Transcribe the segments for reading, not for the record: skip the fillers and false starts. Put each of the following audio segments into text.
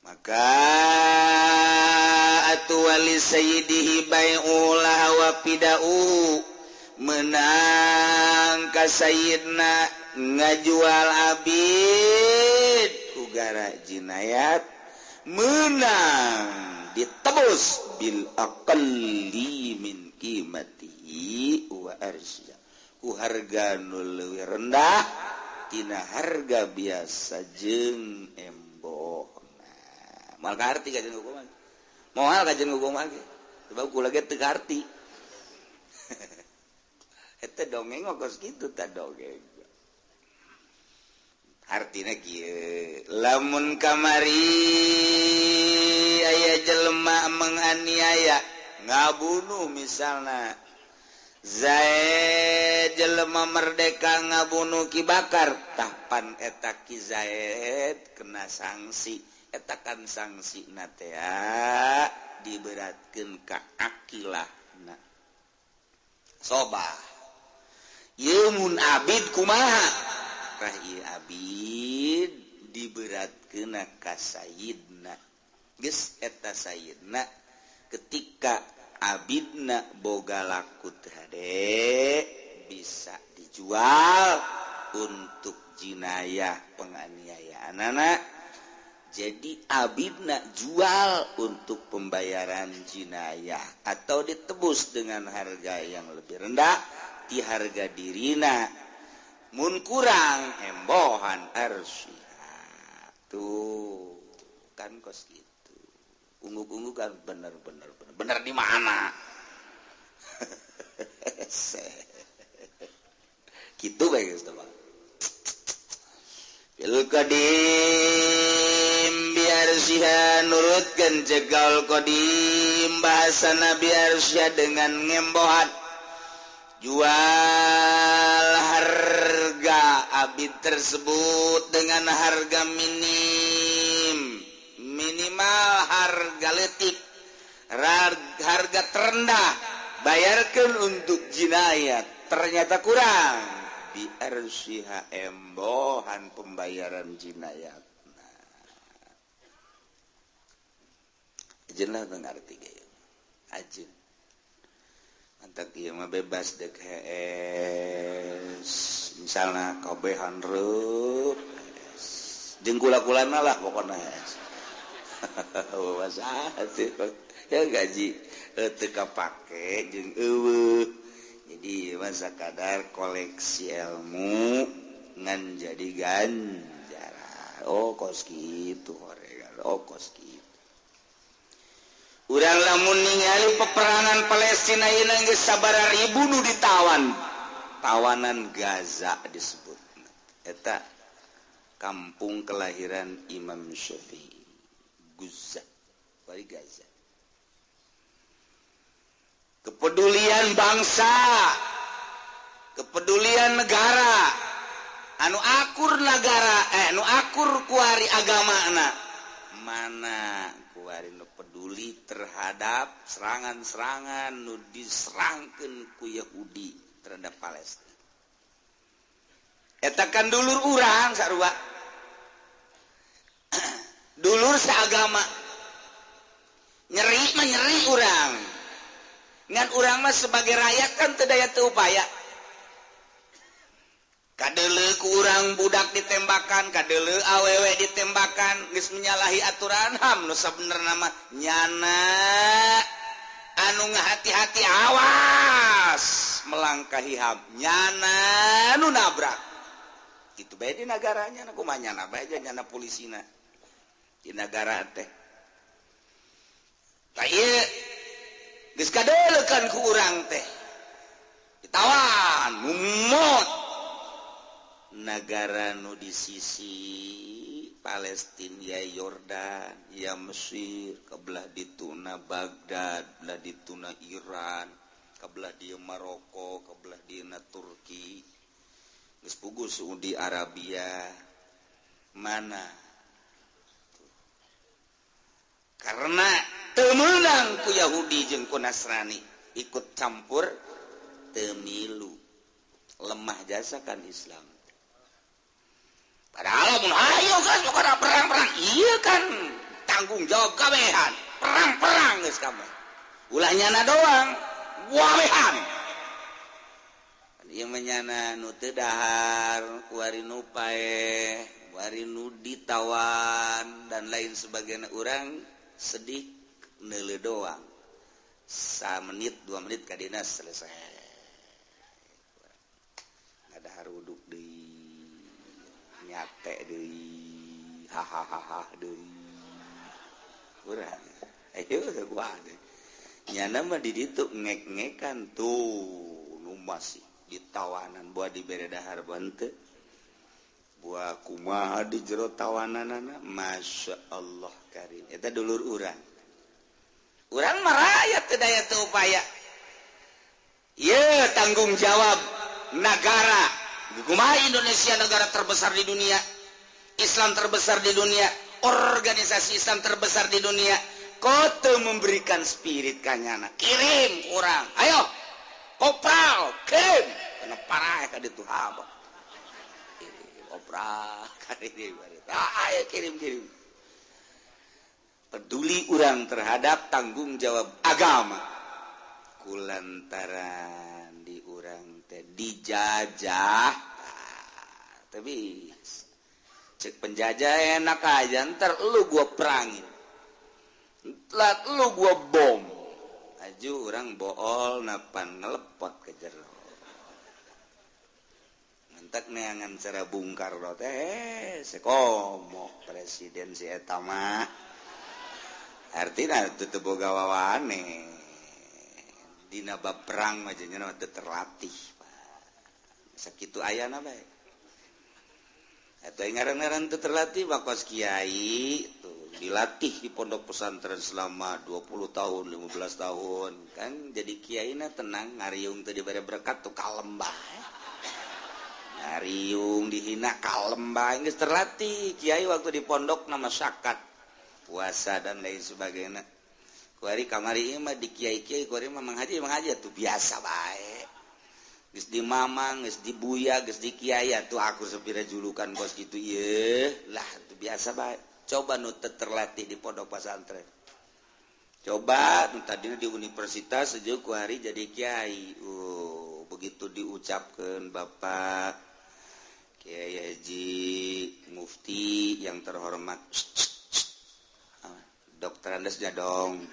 Maka atuh wali sayyidihi bai'u laha wa fida'u, menang ka sayyidna ngajual abid ku gara jinayat, menang ditebus bil aqalli min qimatihi wa arsya, ku harga nu leuwih rendah tina harga biasa jeung embohna. Moal kaarti kajeun hukum, moal kajeun hukum ge, sebab kula ge teu kaarti. Eta dongeng kos kitu tah. Dongeng artina kieu: lamun kamari aya jelema menganiaya, ngabunuh, misalna Zaid, jelema merdeka ngabunuh Ki Bakar, tahpan eta Ki Zaid kena sanksi. Eta kan sanksi na teh diberatkeun ka akilah. Nah, sobah ieu mun abid kumaha? Tah, ieu abid diberatkeun ka sayyidna. Geus eta sayyidna ketika abidna boga laku teu hade, bisa dijual untuk jinayah penganiayaan anak. Jadi abidna jual untuk pembayaran jinayah atau ditebus dengan harga yang lebih rendah di harga dirina. Mun kurang, embohan arsiha. Tuh kan kos gitu. Unggu-unggu kan bener bener bener bener di mana gitu bae geus. Fil qadim biarsiha, nurutkeun cegal qadim bahasana biarsiha dengan ngembohan jual harga abid tersebut dengan harga minim, minimal harga letik, harga terendah, bayarkan untuk jinayat. Ternyata kurang, biarsiha embohan pembayaran jinayat. Nah, lah mengerti gaya ajin. Mantap, ieu mah bebas dek hees, misalnya kabehan reup jeung kula-kulana lah, pokokna hees bebas ya. Gaji teu kapake jeung euweuh, jadi masa kadar koleksi ilmu ngan jadi ganjaran. Oh, kos kitu horegan, oh, kos kitu. Urang lamun ningali peperangan Palestina ayeuna geus sabaraha ribu nu ditawan, tawanan Gaza disebut. Eta kampung kelahiran Imam Syafi'i, Gaza, bari Gaza. Kepedulian bangsa, kepedulian negara anu akur, negara anu akur kuari agama, mana kuari nu peduli terhadap serangan-serangan nu diserangkeun ku Yahudi terhadap Palestina? Eta kan dulur urang sarua, dulur seagama. Nyeri mah nyeri urang, ngan urang mah sebagai rakyat kan teu daya teu upaya. Kadele ku urang budak ditembakan, kadele awewe ditembakan, geus menyalahi aturan HAM. Nu sabenerna mah nyana anu ngahati-hati, awas melangkahi HAM, nyana nu nabrak. Itu bae di negaranya kumaha, nyana bae nyana polisina di negara teh. Tah, ieu geus kadelekan ku urang teh ditawan, mumot negara nu di sisi Palestina ya, Yordan ya, Mesir, kebelah dituna Baghdad, belah dituna Iran, kebelah di Maroko, kebelah dina Turki, geus puguh Saudi Arabia mana. Karena teu meunang ku Yahudi jeung ku Nasrani ikut campur, teu milu, lemah jasa kan Islam. Padahal mun ayo kan perang-perang, iya kan. Tanggung jawab kabehan. Perang-perang geus kabeh. Ulah nyana doang, wawehan. Ieu mah nyana nu teu dahar, kuari nu paeh, kuari nu ditawan dan lain sebagainya, urang sedih neuleuh doang. Samenit 2 menit kadina selesai. Ada haruduk deui, nyate deui, hahaha deui. Urang ayo gua deh. Nyana mah di ditu ngek-ngekan tuh nu masih ditawanan buah dibere dahar bante. Buah kumaha di jero tawananana, Masya Allah karim. Eta dulur urang. Urang mah rakyat teu daya teu upaya. Ieu tanggung jawab negara. Kumaha Indonesia negara terbesar di dunia, Islam terbesar di dunia, organisasi Islam terbesar di dunia. Kau memberikan spirit kanyana, kirim orang, ayo kopral, kirim, kena parah ka ditu haba. Kopral ka ditu, ayo kirim. Peduli orang terhadap tanggung jawab agama. Kulantaran di urang teh dijajah, tapi cek penjajah enak aja, ntar lu gua perangin. Lat lu gua bom. Aju orang bool napan ngelepot ke jero. Mentak neangan cara bungkar teh sekomo presiden si eta mah. Artina teu teu boga wawane. Dina bab perang mah nya teu terlatih. Sakitu ayana bae. Eta ngaran-ngaran teu terlatih bakos kiai tuh dilatih di pondok pesantren selama 20 tahun, 15 tahun kan jadi kiaina tenang ngariung teu dibere berkat tuh kalem bae. Ngariung dihina kalem bae geus terlatih kiai waktu di pondok nama syakat puasa dan lain sebagainya. Kuari kamari ieu mah di kiai-kiai kuari mah manghaji tuh biasa bae. Geus di mamang, geus di buya, geus di kiai tuh aku sepira julukan kos kitu ieu lah tuh biasa bae. Coba nu terlatih di pondok pesantren. Coba nu tadina di universitas sejuk ku hari jadi kiai. Begitu diucapkeun Bapak Kiai Haji Mufti yang terhormat. Dokter Andesnya dong.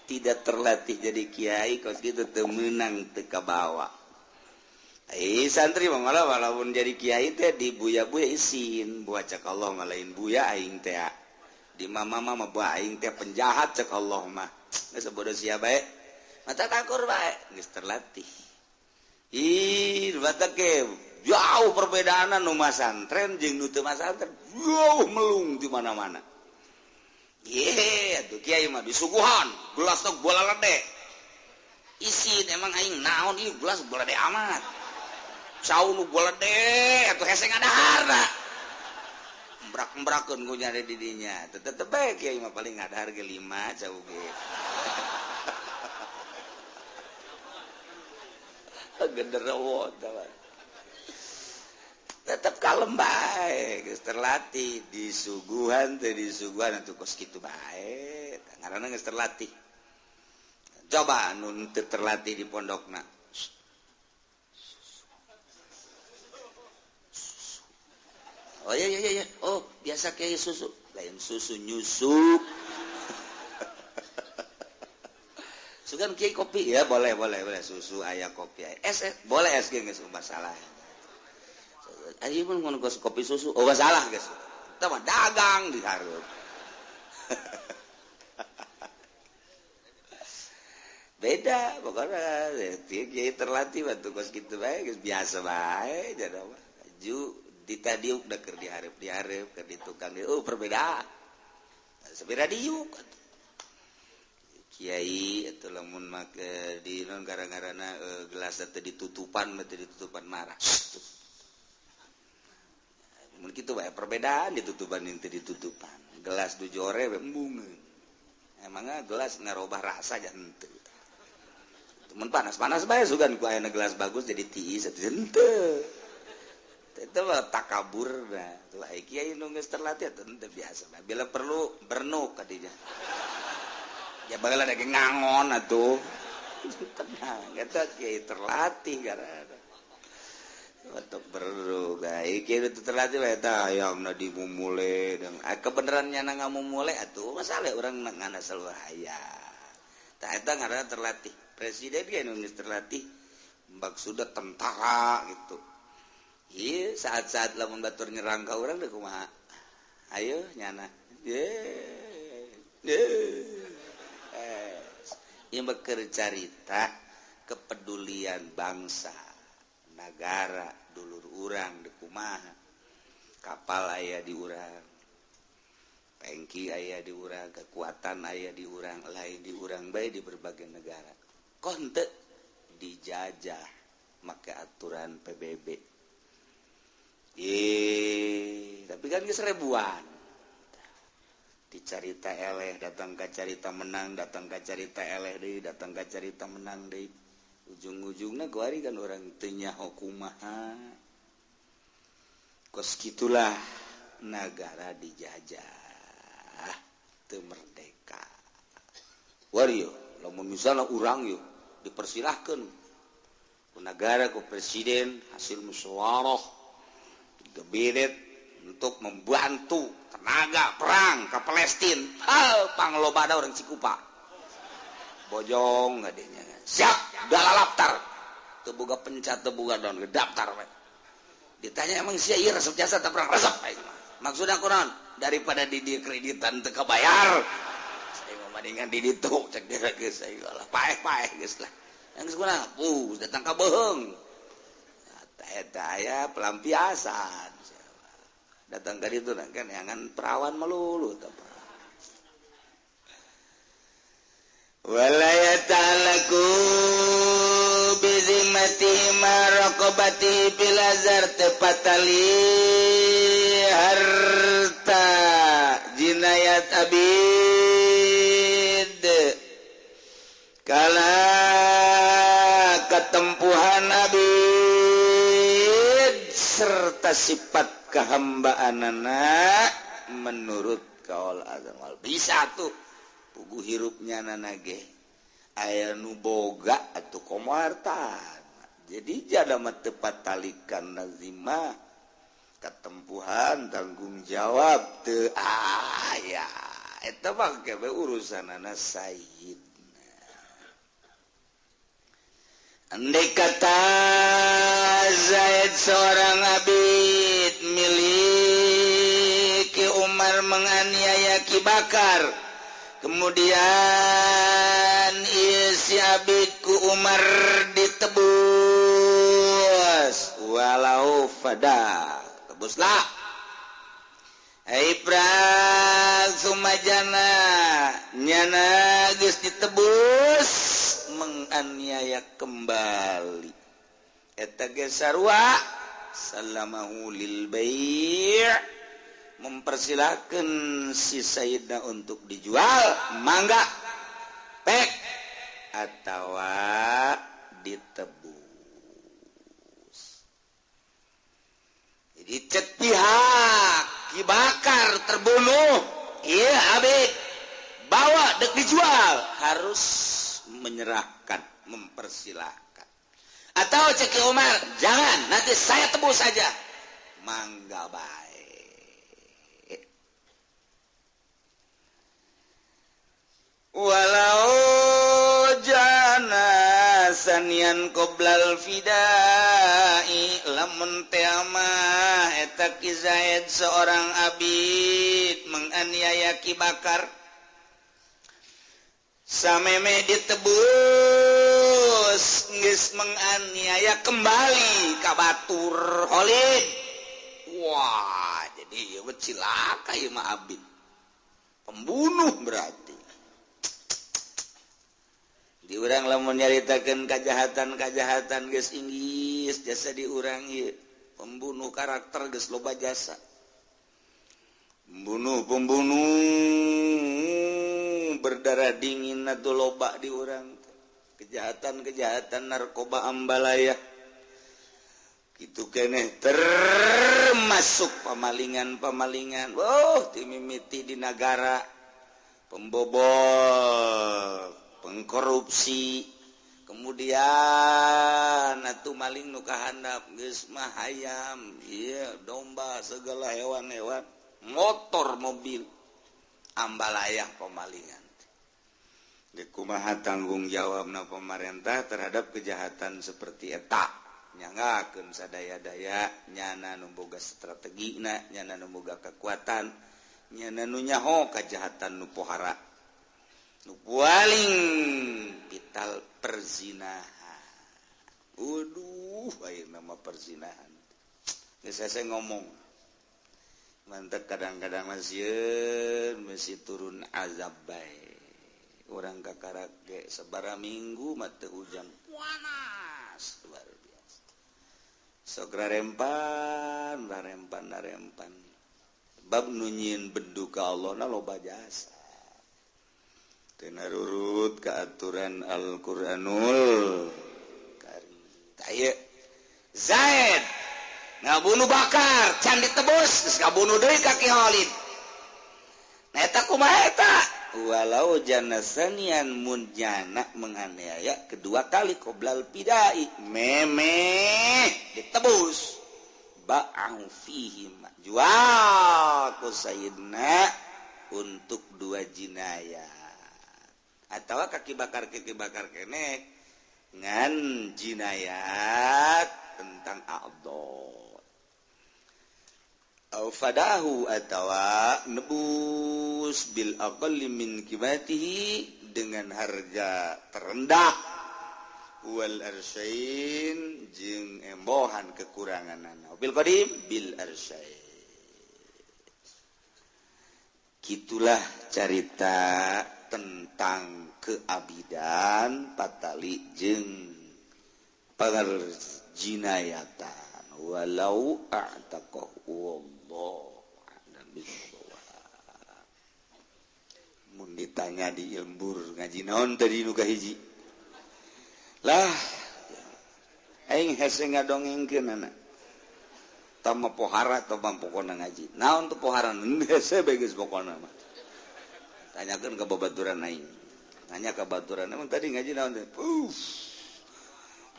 Tidak terlatih jadi kiai kos kitu teu meunang teu kabawa. Santri mah malah walaupun jadi kiai teh di buya-buya isin, buah cek Allah mah lain buya aing teh. Di mama mah buah aing teh penjahat cek Allah mah. Geus bodoh sia bae. Mata takur bae, geus terlatih. Ih, batak ke jauh perbedaan nu masantren jeung nu teu masantren, jauh melung di mana-mana. Ye, atuh kiai mah disuguhan gelas teh bola lede. Isin emang aing naon ieu gelas bola lede amat. Cau nu bolede atuh hese ngadaharna. Embrak-embrakeun ku nyari di dinya. Tetep bae kiai mah paling ngadahar ge 5 cau ge. Genderuwo tah. Tetep kalem bae, geus terlatih disuguhan teh disuguhan atuh kos kitu bae. Ngaranna geus terlatih. Coba anu teu terlatih di pondokna. Oh iya iya iya. Oh, biasa kayak susu. Lain susu nyusu. Sugan kiai kopi ya, boleh boleh boleh susu aya kopi aya. Es boleh es ge geus masalah. Ayo mun ngono kopi susu, oh masalah geus. Eta mah dagang di hareup. Beda pokoknya kiai terlatih batu kos kitu bae geus biasa bae jadi mah. Ju ditadiuk da keur dihareup-dihareup keur di tukang oh perbedaan sabira diuk kiai atuh lamun make di non gara-garana gelas teh ditutupan mah teh ditutupan marah mun kitu bae perbedaan ditutupan teh ditutupan gelas du jore we embung emangna gelas ngarobah rasa nya henteu mun panas-panas bae sugan ku aya gelas bagus jadi tiis atuh henteu. Itu mah takabur nah. Lah kiai nu geus terlatih atuh teu biasa. Bila perlu bernuk kadinya. Ya bageula da ngangon atuh. Tenang, eta kiai terlatih karena untuk beruk. Nah, kiai itu terlatih eta hayangna dimumule dan kebenaran nyana ngamumule atuh masalah urang ngana selalu hayang. Tah eta ngaranna terlatih. Presiden ge nu geus terlatih maksudna tentara gitu. Iya, saat-saat lamun batur nyerang ka urang deui kumaha? Ayo nyana. Ye. Ye. Ieu mah keur carita kepedulian bangsa, nagara, dulur urang deui kumaha. Kapal aya di urang. Pengki aya di urang, kekuatan aya di urang, lain di urang bae di berbagai negara. Kok henteu dijajah make aturan PBB. Tapi kan geus ribuan. Dicarita eleh, datang ka carita menang, datang ka carita eleh deui, datang ka carita menang deui. Ujung-ujungna kuari kan urang teu nyaho kumaha. Kos kitulah nagara dijajah, teu merdeka. Wario, lamun misalna urang yeuh dipersilahkeun ku nagara ku presiden hasil musyawarah kabinet untuk membantu tenaga perang ke Palestina. Hal panglobana orang Cikupa. Bojong adanya. Siap, dalalaptar. Teu boga pencat, teu boga daun, daftar we. Ditanya emang sia ieu resep jasa teu perang resep aing mah. Maksudna kunaon? Daripada di dieu kreditan teu kabayar. Saya mah mendingan di ditu cek dia geus aing lah. Paeh-paeh geus lah. Yang geus kunaon? Datang ka beuheung. Eta aya pelampiasan. Datang ka ditu kan jangan perawan melulu teh. Wala yata'alaku bizimmati ma raqabati bil azar tepatali harta jinayat abid kala ketempuhan abid serta sifat kehambaanana menurut kaul azan wal bisa tuh puguh hirupnya nana ge aya nu boga atuh komo hartana jadi jada mah teu patalikan nazimah ketempuhan tanggung jawab teu aya eta mah ge urusanana sayyidna. Andai kata Zaid seorang abid miliki Umar menganiaya Ki Bakar, kemudian si abidku Umar ditebus, walau fada tebuslah. Hai sumajana nyana geus ditebus menganiaya kembali eta ge sarua salamahu lil bai' mempersilahkan si Sayyidna untuk dijual mangga pek atawa ditebus. Jadi cek pihak Ki Bakar terbunuh, iya abid bawa dek dijual harus menyerahkan, mempersilahkan. Atau cek Umar, jangan, nanti saya tebus saja. Mangga baik. Walau jana sanian qoblal fidai lamun teh mah eta Ki Zaid seorang abid menganiaya Ki Bakar sameme ditebus geus menganiaya kembali ka batur Khalid. Wah, jadi ieu cilaka ieu mah abid. Pembunuh berarti. Di urang lamun nyaritakeun kajahatan-kajahatan geus inggis jasa di urang ieu pembunuh karakter geus loba jasa. Pembunuh berdarah dingin atau loba di urang. Kejahatan-kejahatan narkoba ambalaya. Kitu keneh termasuk pamalingan-pamalingan. Oh, timimiti di nagara pembobol, pengkorupsi, kemudian atuh maling nu kahandap geus mah hayam, ieu domba, segala hewan-hewan, motor, mobil, ambalayah pemalingan. Kumaha tanggung jawabna pemerintah terhadap kejahatan seperti eta? Nyangakeun sadaya-daya, nyana nu boga strategina, nyana nu boga kekuatan, nyana nu nyaho kejahatan nu pohara, nu paling vital perzinahan. Waduh, ayeuna mah perzinahan. Geus saya ngomong. Mantep kadang-kadang masieun mesti turun azab bae. Orang kakarak ge sabara minggu mah teu hujan, panas luar biasa. Sok rarempan, rarempan, rarempan. Bab nu nyieun bedu ka Allah na loba jasa. Teu narurut ka aturan Al-Qur'anul Karim. Tah ieu Zaid ngabunuh Bakar, can ditebus, geus ngabunuh deui ka Ki Khalid. Nah eta kumaha eta? Walau janasanian munjana menganiaya kedua kali qoblal pidai memeh ditebus ba'au fihi jual ku sayyidna untuk dua jinayat atau kaki bakar kene ngan jinayat tentang a'dha au fadahu atawa nebus bil aqalli min qimatihi dengan harga terendah wal arsyain jeung embohan kekuranganana bil qadim bil arsyain. Kitulah carita tentang keabidan patali jeung perjinayatan walau a'taqahu Allah dan bisawab. Mun ditanya di lembur ngaji naon tadi nu kahiji lah aing hese ngadongengkeun anak tama pohara atau pokona ngaji naon tuh pohara hese bae geus pokona mah. Tanyakeun ka babaturan aing, nanya ka babaturan emang tadi ngaji naon teh,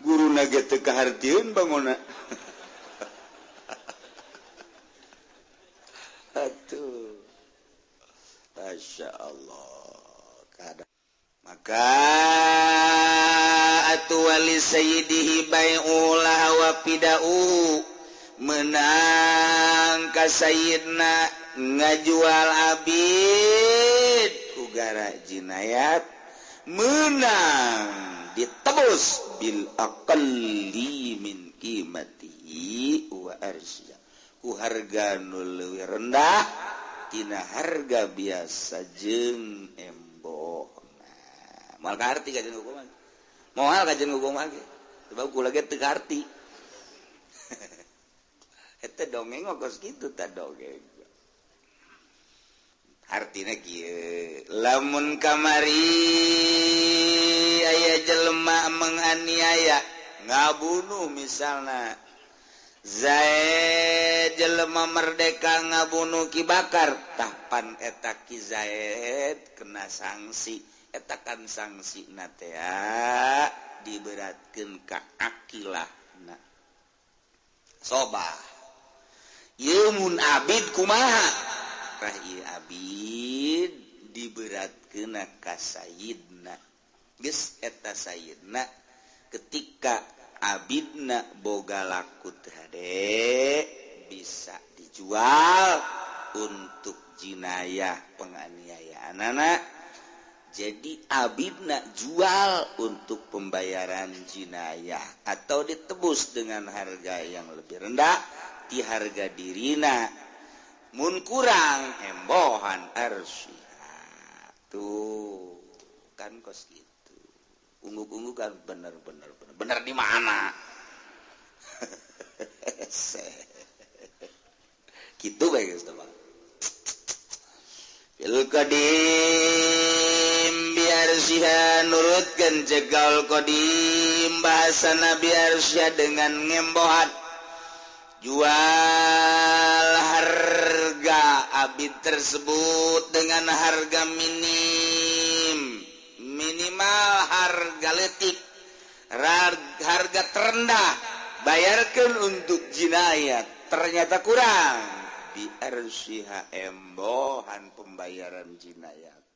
guruna ge teu kahartieun bangona. Atuh, Masya Allah. Kada. Maka atuh wali sayyidihi bai'ulah wa pida'u menang ka sayyidna ngajual abid ku gara jinayat menang ditebus bil aqalli min qimatihi wa arsya ku harga nu leuwih rendah tina harga biasa jeung embohna. Moal kaharti kajeun hukuman, moal kajeun hukuman ge sebab kula ge teu kaharti. Eta dongeng kos kitu tah dongeng. Artina kieu lamun kamari aya jelema menganiaya ngabunuh misalna Zaid jelema merdeka ngabunuh Ki Bakar tahpan eta Ki Zaid kena sanksi eta kan sanksina teh diberatkeun ka akilahna sobah ieu mun abid kumaha tah ieu abid diberatkeun ka sayyidna geus eta sayyidna ketika abidna boga laku teu hade bisa dijual untuk jinayah penganiayaan anak. Jadi abidna jual untuk pembayaran jinayah atau ditebus dengan harga yang lebih rendah di harga dirina. Mun kurang embohan arsiha. Tuh kan kos gitu. Ungguk-ungguk kan bener di mana? Gitu bae geus teh. Fil qadim biarsiha nurutkeun cegal qadim bahasana biarsiha dengan ngembohan. Jual harga abid tersebut dengan harga minim, minimal harga letik, harga terendah. Bayarkan untuk jinayat, ternyata kurang, di RCH embohan pembayaran jinayat.